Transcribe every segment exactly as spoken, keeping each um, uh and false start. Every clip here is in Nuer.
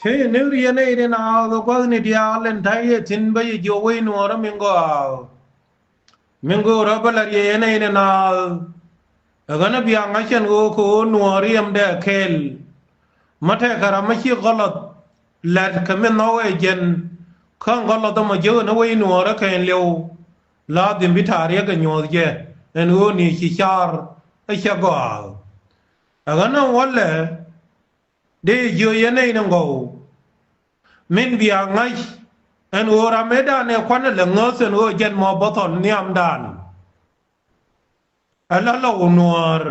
Te yɛ ni riɛn ɛ yɛ ni naath ɛ gua̱thni diaal ɛn ta̱yɛ thi̱n bä yɛ jiɔ wec nuɔɔrä min gɔaa. Min go̱o̱rä bä la riɛn ɛ yɛ ni naath. Ɛ ɣän ɛ bia ŋa̱c ɛn ɣöö kɛ ɣöö nuɔɔr riɛmdɛ kɛɛl. Mä tɛkɛ ram mä ci gɔlɔth lɛt kɛ min nhɔk ɛ jɛn. Kä gɔlɔth ɛmɔ jiäk ɛn ɛ wec nuɔɔrä kɛ ɛn liɛw. La dhim bi ta̱a̱ riɛk ɛ nyuɔ̱th jɛ ɛn ɣöö ni ci car ɛ cɛ gɔaa. Ɛ ɣän ɛ wälɛ. Dee jiö yɛn nɛy ni ŋɔw. Min bia ŋa̱c ɛn ɣöö ram ëëdan ɛ kuanɛ lɛ ŋäth ɛn ɣöö jɛn mɔ bä thɔn nhiamdan. Ɛ la lɔw nuäär.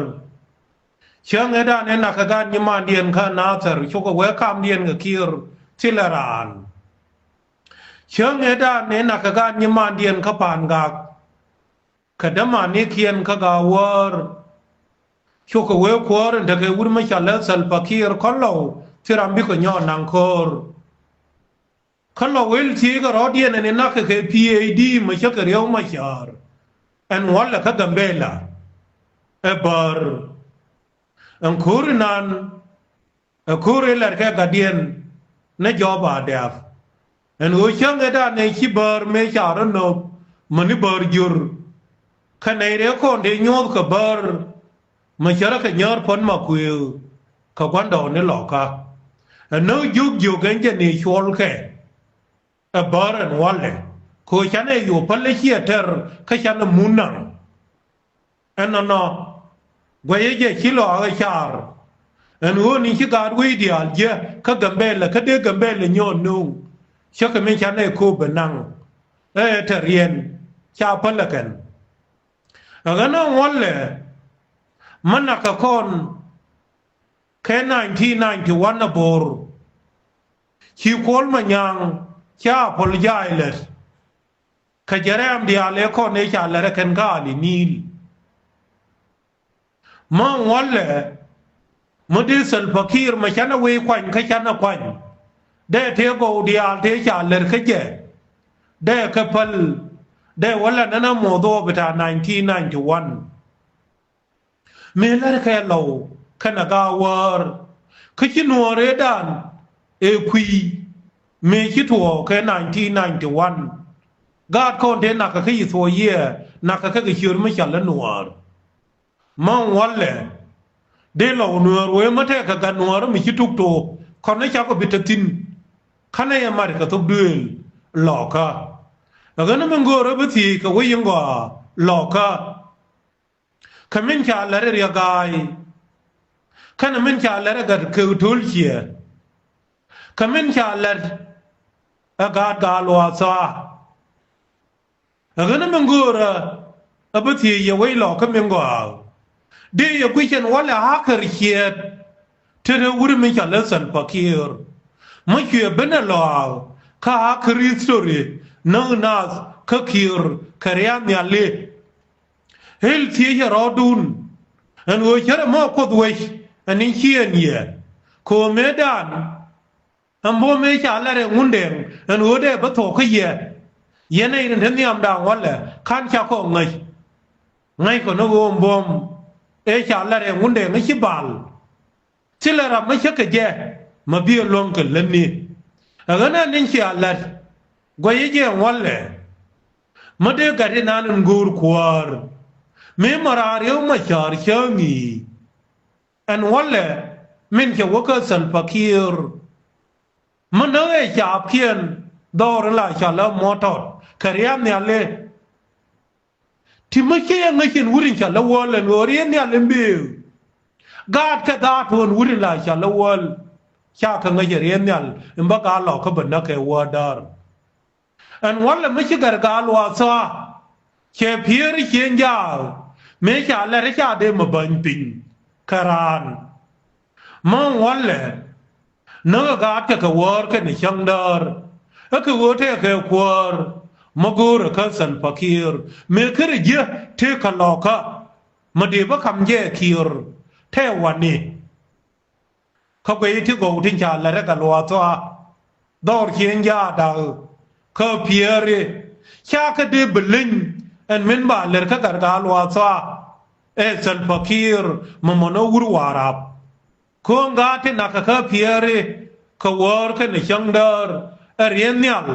Cäŋ ëëdan ɛ nak kɛ gaat nyimandiɛn kä Nathɛr cukɛ wee kamdiɛn kɛ Kiir thilɛ raan. Cäŋ ëëdan ɛ nak kɛ gaat nyimandiɛn kä Pa̱a̱n Gak. Kɛ dämanikiɛn kä Gaawäär. Cukɛ wee kuäär in tekɛ wut mi ca lɛ Salva Kiir kä lɔw thi ram bikɛ nyɔɔt naŋ ko̱o̱r. Kä lɔw il thiec kɛ rɔ̱diɛn ɛn in nakɛ kɛ P A D mi cä kɛ Riek Machar. Ɛn wälɛ kä Gambela. Ɛ bär. Ɛn ko̱o̱r inan. Ɛ ko̱r ëë lɛr kɛ gatdiɛn ni jɔɔp a dɛ̈ɛ̈p. Ɛn ɣöö cäŋ ëëdan ëë ci bäär mëë ca rɔ nöp mäni bäär jur. Kä nɛy rɛɛ kɔn dee nyuɔ̱th kɛ bäär. Mä cärä kɛ nyäär puɔ̱n ma kuëë kɛ gua̱ndɔɔŋni lɔkä. Ɛ näk jiök jiök ɛn jɛ ni cuɔlkɛ. Ɛ bär ɛn walɛ kɛ ɣöö canɛ yo̱o̱ päl ɛ ciɛ tɛr kä canɛ mun naŋ. Ɛnɔnɔ guɛyɛ jɛ ci lɔ aɣɛ car. Ɛn ɣöö ni ci gaat wec diaal jiɛ kä Gambɛlɛ kä dee Gambɛlɛ nyɔɔt nööŋ. Cä kɛ min canɛ ko̱o̱p ɛ naŋ ɛ ɛ tɛr yɛn ca päl ɛ kɛn. Ɛ ɣän ɛ walɛ mä nakɛ kɔn kɛ nineteen ninety-one ɛ bo̱r. Ci Kuɔl Manyaŋ ca apologize lät. Kä jɛ rɛɛm diaal ëë kɔn ëë ca lät ɛ kɛn kä Ali Nil. Mä ŋuɔ̱lɛ mä dee Salva Kiir mä canɛ wec kuany kä canɛ kuany. Dee tëë gɔw diaal tëë ca lät kä jɛ. Dee kɛ päl. Dee wä lät nɛn ɛ moth ɣɔw bi ta̱a̱ nineteen ninety-one. Mëë lät kɛ lɔw kɛnɛ Gaawäär kä ci nuɔɔr ëëdan ëë kui̱ mëë ci tuɔɔk kɛ nineteen ninety-one. Gaat kɔn tëë nakä kä yi thuɔɔk yiëë nakä kä kɛ ciöör mi cɔal i̱ nuɔɔr. Mä ŋuɔlɛ dee lɔw nuɔɔr wee mä tɛkɛ gat nuɔɔr mi ci tuk took kɔn ni cakɔ bi te thi̱n. Känɛ yɛ mat kɛ thok duëël lɔkä. Ɛ ɣän mi ŋöörä bi thiec kɛ wec in gɔaa lɔkä. Kä min ca lɛr ɛ Riɛk Ga̱a̱y. Kɛnɛ min ca lɛr ɛ Gat Kek To̱l Ciɛ. Kä min ca lɛr ɛ Gaat Gaa Luaak Thɔa. Ɛ ɣän min göörä ɛ bä thiec yɛ wec lɔkä min gɔaa. Dee yɛ guic ɛn walɛ aker ciɛɛt. Te te wut mi ca lɛ Salva Kiir. Mä cuɛ ben ɛ lɔaaŋ kä aker history näk naath kä Kiir kɛ ria̱a̱n nhiali. Ɣil thiecä rɔɔdun ɛn ɣöö cärɛ mɔ Kuoth wec ɛn in ci ɛn yɛ. Kɛ ɣöö mëëdan ɛn buɔ̱m ëë ca lat rɛy Ŋundɛŋ ɛn ɣöö dee bä thuɔ̱k kä yɛ. Yɛn ɛ rin te nhiamdan walɛ ka̱n ca kɔk ŋäc. Ŋäckɔ ni ɣöö buɔ̱m ëë ca lat rɛy Ŋundɛŋ ëë ci bal. Thilɛ ram mi cä kɛ jɛ ma bi ɛ luäŋ kɛ lätni. Ɛ ɣän ɛ ni̱n cia la̱t guɛc ɛ jɛ ɛn walɛ. Mi dee gat inan in go̱o̱r kuäär mi ma raan Riek Machar cäŋ i̱ ɛn walɛ min cɛ wä kä Salva Kiir. Mi näk ɛ caapkiɛn dhɔr in la cɔal ɛ Mɔtɔt kɛ ria̱a̱n nhiali. Ti mi ci yɛ ŋäc in wut in ca lä wäl ɛn ɣöö riɛn nhial in bëë. Gaatkɛ dhaat tuɔ̱ɔ̱n wut in la ca lä wäl. Ca kɛ ŋäc ɛ riɛn nhial in bä gaa lɔk kä bä näk kɛ wäär däär. Ɛn walɛ mi ci Gat Gaa Luaak Thɔa. Cɛ Piɛɛr Ciëŋ Jaak mëë ca lɛr ca dee mi bäny piny kɛ raan. Mä walɛ näk ɛ gaatkɛ kɛ wäär kɛnɛ cäŋ däär. Ɛ kɛ ɣöö tëëkɛ kuäär mä go̱o̱rä kä Salva Kiir mëë kärɛ jiä tëëkɛ lɔkä. Mä dee bä ka̱m jɛ Kiir tëë wani. Kä guɛy ti gɔw tin ca lɛr ɛ Gat Luaak Thɔa. Dhɔr Ciëŋ Jaak da̱k kä Piɛɛri. Ca kɛ dee bi leny ɛn min ba lɛr kä Gat Gaa Luaak Thɔa. Ɛ Salva Kiir mɛ mɔnɔ wur Warap. Ko̱o̱ŋ gaat ti nakä kä Piɛɛri. Kä wäär kɛnɛ cäŋ däär ɛ riɛn nhial.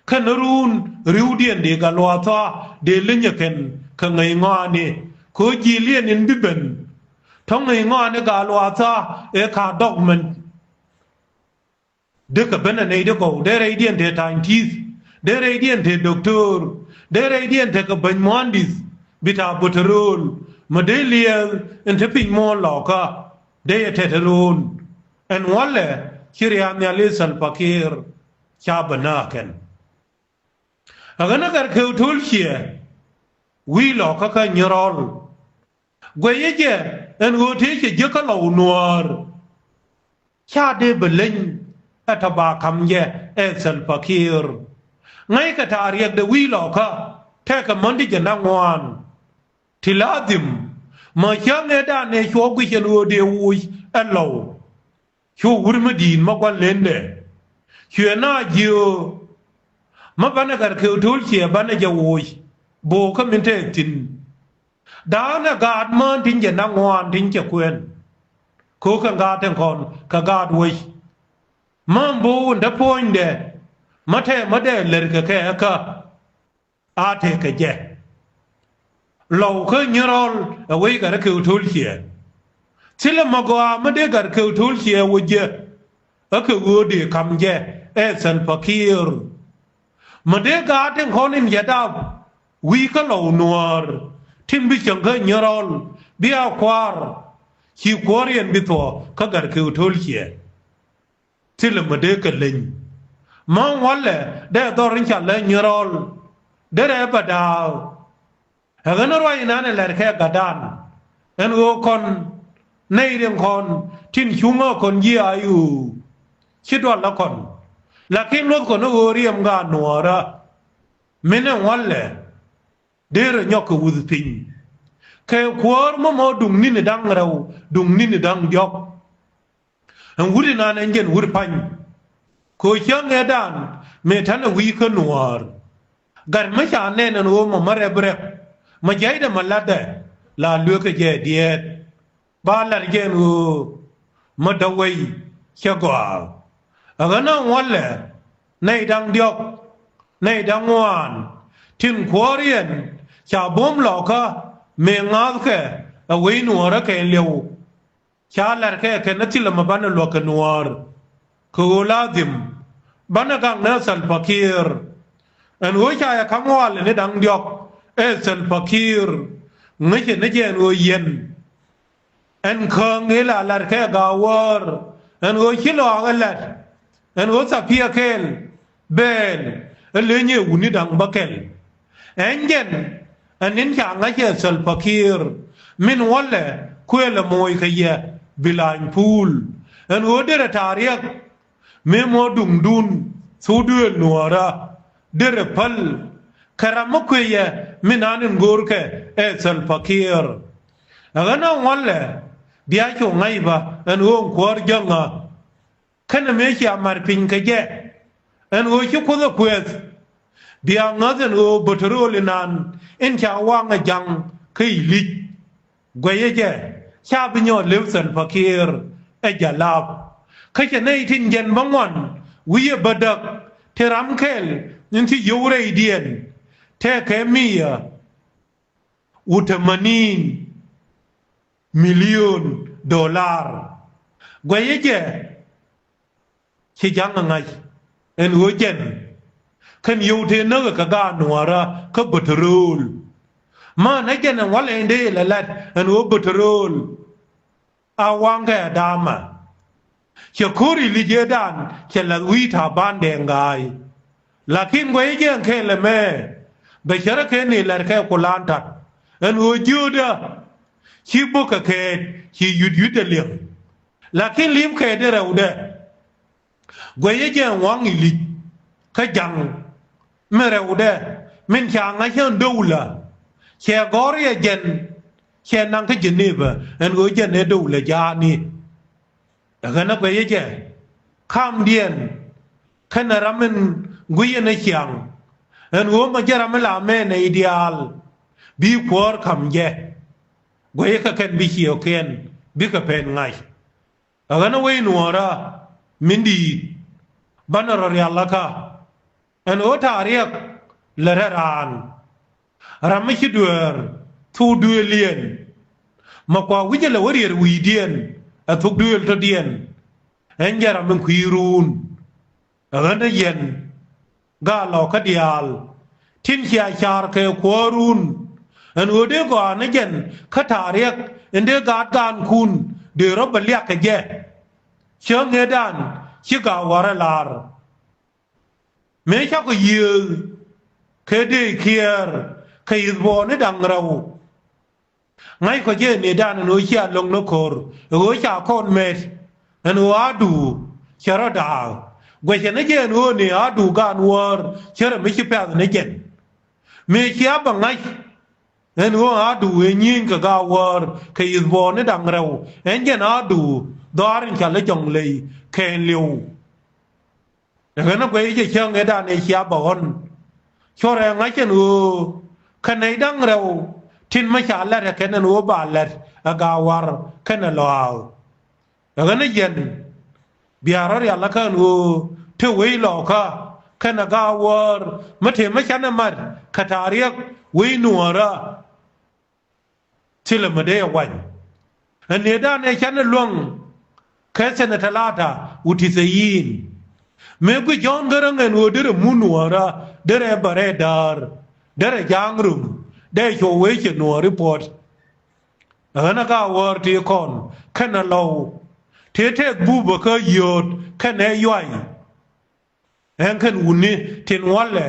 Kɛnɛ run ri̱wdiɛn dee gat luaatha dee li̱nyɛ kɛn kɛ ŋäc ŋɔaani. Kɛ ɣöö ji̱liɛn in bi ben tɔ̱ ŋäc ŋɔaani gat luaatha ëë ka dɔk mɛn. Dee kɛ ben ɛ nɛy dee gɔw, dee rɛydiɛn te ta̱ny ti̱i̱th, dee rɛydiɛn te doktor, dee rɛydiɛn te kɛ beny muhandis bi ta̱a̱ bo̱tärööl. Mɛ dee liɛɛl in te piny muɔ̱ɔ̱n lɔkä dee yɛ tɛt ro̱o̱n. Ɛn walɛ ci ria̱a̱n nhial i̱ Salva Kiir ca bä nääk kɛn. Ɛ ɣän ɛ gat kɛ ɣöö to̱l ciɛ wi̱i̱ lɔkä kä Nyirɔl. Guɛyä jɛ ɛn ɣöö tëë cɛ jiäkä lɔw nuäär. Ca dee bɛ leny ɛ tɔ ba ka̱m jɛ ɛ Salva Kiir. Ŋäckɛ ta̱a̱ riɛkdɛ wi̱i̱ lɔkä tɛkɛ mäni jɛ na ŋuan. Ti la dhim mä cäŋ ëëdan ëë cuɔ guic ɛn ɣöö dee woc ɛ lɔw. Cu wur mi di̱i̱t mä gua̱n lendɛ. Cuɛ na jiö mä banɛ gat kɛ ɣöö to̱l ciɛ banɛ jɛ woc. Bo̱o̱kä min tɛɛk thi̱n. Da̱a̱n ɛ gaat mään tin jɛ na ŋuan tin cɛ kuɛn. Ko̱kɛ gaat tin kɔn kɛ gaat wec. Mään bo̱o̱k in te puɔ̱nydɛ mä tɛɛ mä dee lɛr kɛ kɛ kä. A tëëkɛ jɛ lɔw kä Nyirɔl ɛ wec gat kɛ ɣöö to̱l ciɛ. Thilɛ mä gɔaa mä dee gat kɛ ɣöö to̱l ciɛ wä jiɛ. Ɛ kɛ ɣöö dee ka̱m jɛ ɛ Salva Kiir. Mä dee gaat tin kɔn in jɛ dap wi̱i̱ kä lɔw nuäär tin bi cäŋ kä Nyirɔl bi a kua̱r. Ci kuäär yɛn bi thuɔ̱k kä gat kɛ ɣöö to̱l ciɛ. Thilɛ mä dee kɛ leny. Mä walɛ dee dhɔr in ca lɛ Nyirɔl. Derɛ bä da̱a̱k. Ɛ ɣän ruac inan ɛ lɛr kɛ gatdan. Ɛn ɣöö kɔn nɛy riɛŋ kɔn tin cuŋä kɔn ji̱ a yu. Ci dual la kɔn. Lakin luɔth kɔn ɛ ɣöö riɛm gaat nuäärä. Min ɛn walɛ dee rɔ nyɔk kɛ wuth piny. Kɛ kuäär mä mɔ duŋ ni̱ni da̱ŋ rɛw duŋ ni̱ni da̱ŋ diɔ̱k. Ɛn wut inan ɛn jɛn wut pa̱ny. Kɛ ɣöö cäŋ ëëdan mëë ta̱nɛ wi̱i̱ kä nuäär. Gat mä ca nɛn ɛn ɣöö mɔ mä rɛp rɛp mä jiaydɛ mä latdɛ la lueekä jɛ diɛɛt. Ba lat jɛ ɛn ɣöö mä däk wei cä gɔaa. Ɛ ɣän a ŋuɔ̱lɛ nɛy da̱ŋ diɔ̱k nɛy da̱ŋ ŋuan tin kuäär yɛn ca buɔ̱m lɔkä mëë ŋa̱thkɛ ɛ wec nuäärä kɛn liɛw. Ca la̱rkɛ kɛn ɛ thilɛ mɛ banɛ luäk kɛ nuäär. Kɛ ɣöö la dhim banɛ gaŋ nɛ Salva Kiir. Ɛn ɣöö ca yɛ ka̱m walɛ ni da̱ŋ diɔ̱k ɛ Salva Kiir. Ŋäcɛ ni jɛ ɛn ɣöö yɛn ɛn käŋ ila la̱rkɛ ga̱a̱ wäär. Ɛn ɣöö ci lɔaak ɛ la̱t ɛn ɣöö thapiɛ kɛɛl bɛɛl ɛ lenyɛ wuni da̱ŋ bä kɛl. Ɛn jɛn ɛn in ca ŋa̱c ɛ Salva Kiir min wälɛ kuëël ɛ moc kɛ yɛ bi la̱ny puul. Ɛn ɣöö derɛ ta̱a̱ riɛk mëë mɔ duŋdun thuk duëël nuɔɔrä derɛ päl. Kɛ ram mi kuëyɛ min an in go̱o̱rkɛ ɛ Salva Kiir. Ɛ ɣän ɛ wälɛ bia cu ŋa̱c bä ɛn ɣöö in kuäär jäŋä. Kɛnɛ mëë cia mar piny kɛ jɛ ɛn ɣöö ci Kuoth ɛ kuɛth. Bia ŋäth ɛn ɣöö bätäröl inan in ca waŋ ɛ ja̱ŋ kä Ilic. Guɛyä jɛ ca bi nyɔɔt lëp Salva Kiir ɛ jalap. Kä cɛ nɛy tin jɛn bä ŋuan wi̱i̱ ɛ bädäk ti ram kɛl in ci yio̱w rɛydiɛn tɛkɛ mia u tamanin milion dolar. Guɛyä jɛ ci ja̱ŋ ɛ ŋa̱c ɛn ɣöö jɛn kɛn yio̱w tëë näk ɛ kɛ gaat nuäärä kä bätäröl. Mänä jɛn ɛn walɛ in dee ilɛ lat ɛn ɣöö bätäröl a waŋkɛ ɛ da̱a̱mä. Cɛ ko̱r Ilic ëëdan cɛ la̱th wi̱i̱ ta̱a̱ bandɛ ŋa̱a̱y. Lakin guɛy jɛ ɛn kɛɛl ɛmɛ bɛ cärä kɛn ni la̱rkɛ ku la̱a̱n ta̱t ɛn ɣöö jiöötdä ci bäkɛ kɛɛt ci yut yutdɛ liɛŋ. Lakin li̱em kɛɛt in rɛwdɛ guɛyä jɛ ɛn waŋ Ilic kä ja̱ŋ min rɛwdɛ min ca ŋa̱c ɛn dowlä. Cɛ gɔ̱r yɛ jɛn cɛ naŋ kä Jeneva ɛn ɣöö jɛn ɛ dowlä ja̱a̱ni. Ɛ ɣän ɛ guɛyä jɛ kamdiɛn kɛnɛ ram min guiyɛ ni ciaŋ ɛn ɣöö mɛ jɛ ram mi la mɛnɛ i̱ diaal bi kuäär ka̱m jɛ. Guɛyä kɛ kɛn bi ciëëkiɛn bikɛ pɛn ŋa̱c. Ɛ ɣän ɛ wec nuɔɔrä min di̱i̱t banɛ rɔ rialikä. Ɛn ɣöö ta̱a̱ riɛk lät rɛy raan. Ram mi ci dueer thuk duëëliɛn. Ma kua wi̱cɛ lɛ wä riɛr wi̱i̱diɛn ɛ thuk duëël tɔ̱diɛn. Ɛn jɛ ram mi kui̱ ruun. Ɛ ɣän te yɛn. Gaa lɔkä diaal tin cia ca̱r kɛ kuäärun. Ɛn ɣöö dee gɔaa ni jɛn kä ta̱a̱ riɛk in dee gaat gaankun dee rɔ bɛ liak kɛ jɛ. Cä ŋetdan ci gaa wärä la̱r. Mëë cakɔ yiëë kɛ dee kiɛɛr kɛ i̱th buɔɔni da̱ŋ rɛw. Ŋa̱ckɔ jɛ ëë nëëdan ɛn ɣöö cia lo̱ŋ ni ko̱r ɛ ɣöö ca kɔn mɛt ɛn ɣöö a̱a̱du cɛ rɔ da̱a̱k. Guɛcɛ ni jɛ ɛn ɣöö nëë a̱a̱du gaan wäär cɛ rɔ mi ci pɛ̈th ni jɛn. Mëë cia bɛ ŋa̱c ɛn ɣöö a̱a̱du ëë nyieny kɛ gaat wäär kɛ i̱th buɔɔni da̱ŋ rɛw ɛn jɛn a̱a̱du dhɔaar in ca lɛ jɔ̱ŋ ley kɛɛliw. Ɛ ɣän ɛ guɛy jɛ cäŋ ëëdan ëë cia bä ɣɔ̱n. Cuɔrɛ ŋa̱c ɛn ɣöö kɛ nɛy da̱ŋ rɛw tin mä ca la̱t ɛ kɛn ɛn ɣöö ba la̱t ɛ gaat wäär kɛnɛ lɔaath. Ɛ ɣän ɛ yɛn bia rɔ rialikä ɛn ɣöö te wec lɔɔkä kɛnɛ gaat wäär mä tëë mä canɛ mat kɛ ta̱a̱ riɛk wec nuäärä. Thilɛ mi dee ɛ wany. Ɛ nëëdan ëë canɛ luäŋ kɛ thiɛn ɛ talata wi̱cdɛ thiayn. Mëë guic Jɔ̱ɔ̱n Gäräŋ ɛn ɣöö derɛ mun nuäärä derɛ bɛ rɛy däär derɛ ja̱a̱ŋ röm dee cuɔ wee cɛ nuääri puɔ̱t. Ɛ ɣän ɛ gaat wäär tëë kɔn kɛnɛ lɔw tëë tɛth bupä kä yio̱o̱t kɛnɛ yuay. Ɛn kɛn wutni tin walɛ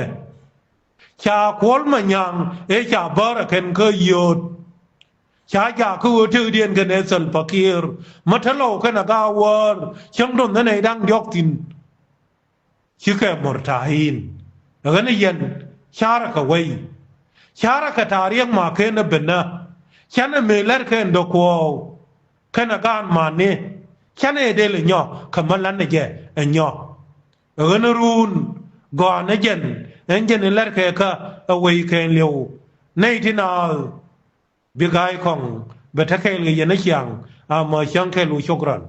ca Kuɔl Manyaŋ ëë ca bäär ɛ kɛn kä yio̱o̱t. Ca jaak kä ɣöö tëkdiɛn kɛnɛ Salva Kiir mä te lɔw kɛnɛ gaat wäär cäŋ dɔ̱ŋ ni nɛy da̱ŋ diɔ̱k thi̱n. Cikɛ murtahin. Ɛ ɣän ɛ yɛn ca̱rä kɛ wei. Ca̱rä kɛ ta̱a̱ riɛk ma ken ɛ ben ɛ canɛ mëë la̱t kɛn dɔ̱k kuɔɔk. Kɛnɛ gaat mani canɛ ɛ dee lɛ nyɔk kɛ mä la̱t ni jɛ ɛ nyɔk. Ɛ ɣän ɛ ruun gɔaa ni jɛn ɛn jɛn in la̱t kɛ kä ɛ wei kɛɛliw. Nɛy ti naath bi ga̱a̱c kɔŋ bɛ te kɛɛl kɛ yɛn ɛ ciaŋ. Amä cäŋ kɛɛliw, cukran.